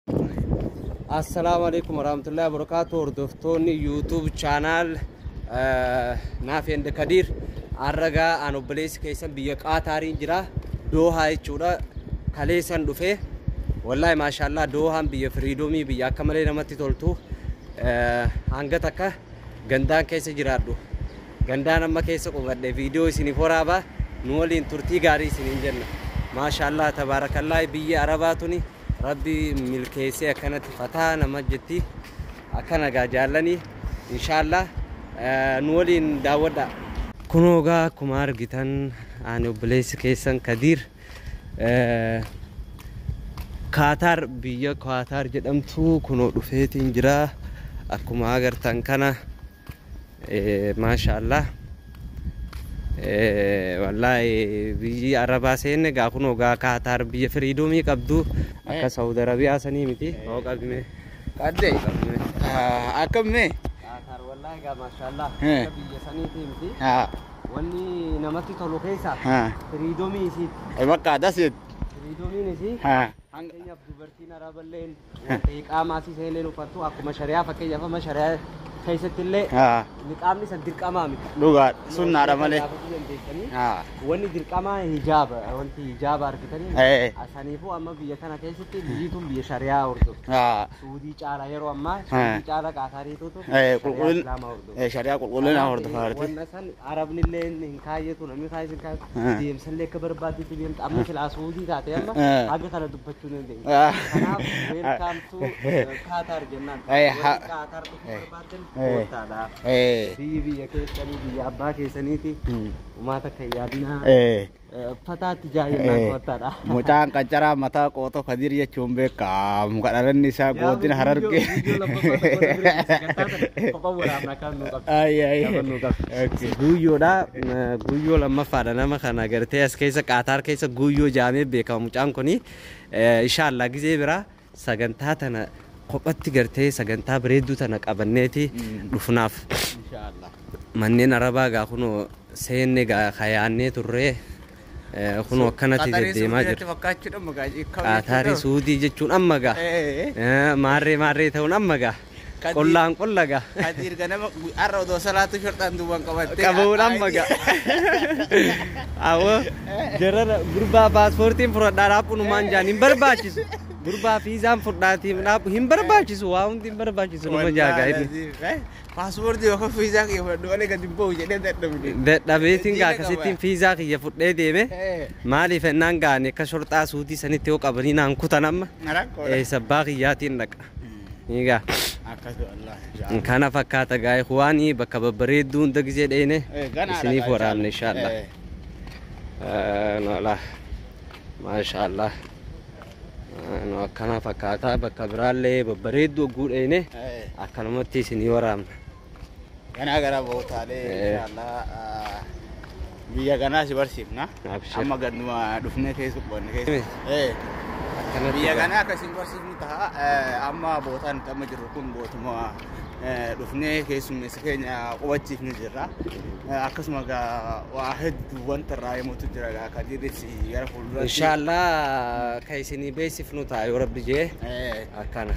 Assalaamu alaikum warahmatullahi wabarakatuh. Hordoftoonni YouTube channel Naafi and Kadir, arragaa an obboleessi keessan biyya Qaataariin jira. Doohaa jechuudha. Kaleessan dhufe. Wallaahi maashaallah, Doohaan biyya freedomii, biyya akka malee namatti toltu. Hanga takka gandaan keessa jiraadhu. Gandaan amma keessa qubadhe viidiyoo isiniif waraabaa, nu waliin turtii gaarii isiniin jenna. Maashaallah, tabaarakallaa, biyya Arabaa tuni Rabbi milkeessee akkanatti fataa nama jetti. Akkana gaa jaallanii, inshaallah nu waliin daawwadha. Kunoo gaa akkuma argitan ani obboleessi keessan Kadiir Kaataar, biyya Kaataar jedhamtu kunoo dhufeetiin jira. Akkuma agartan kana, maashaallah. Wallaahi biyyi Arabaa seenne gaa. Kunoo gaa Kaataar biyya freedomii qabdu, akka Saudi Arabiyaa sanii miti. Hoo qabime. Qaddee. Qabime. Akkam mee? Kaataar wallaahi gaa maashaallah akka biyya saniitii miti. Wanni namatti tolu keessaa freedomii isiiti. Bakka dasit. Freedomiin isii fakkeenyaaf dubartiin Araballeen wanta iqaamaa asii seeneen uffattu akkuma shari'aa, fakkeenyaaf amma shari'aa keessatti illee niqaabni san dirqamaa miti. Dhugaa, sunnaadha malee. Gaafachuu dandeessanii. Wanni dirqamaa hijaaba, wanti hijaaba argitanii. Saniifuu amma biyya kana keessatti biyyi tun biyya shari'aa hordoftu. Suudii caala, yeroo ammaa Suudii caala Qaataariitutu shari'aa Islaamaa hordoftu. Shari'aa qulqullina hordofaa jirti. Wanna san Arabni illee hin kaayyatu, namni kaayyetu hin kaayyatu. Deemsallee akka barbaaddetti deemta. Amma silaa Suudii taate amma haga kana dubbachuu ni dandeenya. Kanaaf welcome to Qatar jennaan. Warri Qatar dhufuu barbaadan koottaadha. Biyyi biyya keessanii, biyya abbaa keessaniiti. Uummata akka yaadinaa. Fataatti jaayennaan koottaadha. Mucaan qancaraa mataa qootoo Kadir jechuun beekamu kadhalanni isaa godina Harargee. Ay ay. Guyyyoodha. Guyyoo lammaffaadha nama kana gartee as keessa Qaataar keessa Guyyoo jaamee beekama mucaan kuni. Inshaallaa gizee biraa sagantaa tana kophatti gartee sagantaa bareedduu tana qabanneeti dhufnaaf. Inshallah. Manneen Arabaa gaa kunoo seenne gaa kayaannee turree, kunoo akkanatti deddeemaa jira. Fakkaachuudha maqaa. Qaataarii Suudii jechuun amma gaa maarree maarree ta'uun amma gaa qollaan qolla gaa. Kadir ganama har'a odoo salaatu shorxaan duubaan qabattee. Qabuun amma gaa. Awwa jarana gurbaa paaspoortiin fudhadhaa dhaaphunumaan jaan hin barbaachisu. Gurbaa fiizaan fudhaatiin dhaaphu hin barbaachisu, waa hundi hin barbaachisu numa jaagaa inni. Paaspoortii yookaan fiizaa kiyya fudhadhu malee gadi hin bahu jedhee dadhabne. Dadhabeetiin gaa akkasittiin fiizaa kiyya fudhee deeme. Maaliif ennaan gaane akka shorxaa Suudii sanitti yoo qabanii naan kutan amma eessabbaa kiyyaatiin dhaqa. Egaa Akkas wallahi. kana fakkaata gaa ikhwaanii, bakka babbareedduu hunda gisee dheene isiniif waraabne inshallah. Nola maashaallah, no akkana fakkaata, bakka biraallee babbareedduu hogguu dheene akkanumatti isinii waraabna. Ganaa gara bootaalee inshallah biyya ganaa si barsiifna. Abshir. Amma ganduma dhufnee keessa qubanne keessa. Akkanatti Biyya gaa. ganaa akkasiin barsiifnu ta'a. Amma bootaan nuti amma jirru kun bootuma dhufnee keessummeessa keenya qubachiifni jirra. Akkasuma gaa waa hedduu wanta irraa himutu jira gaa Kadiris gara fuulduraatti. Inshallah ka isinii beeksifnu ta'a yoo Rabbi jee akkana.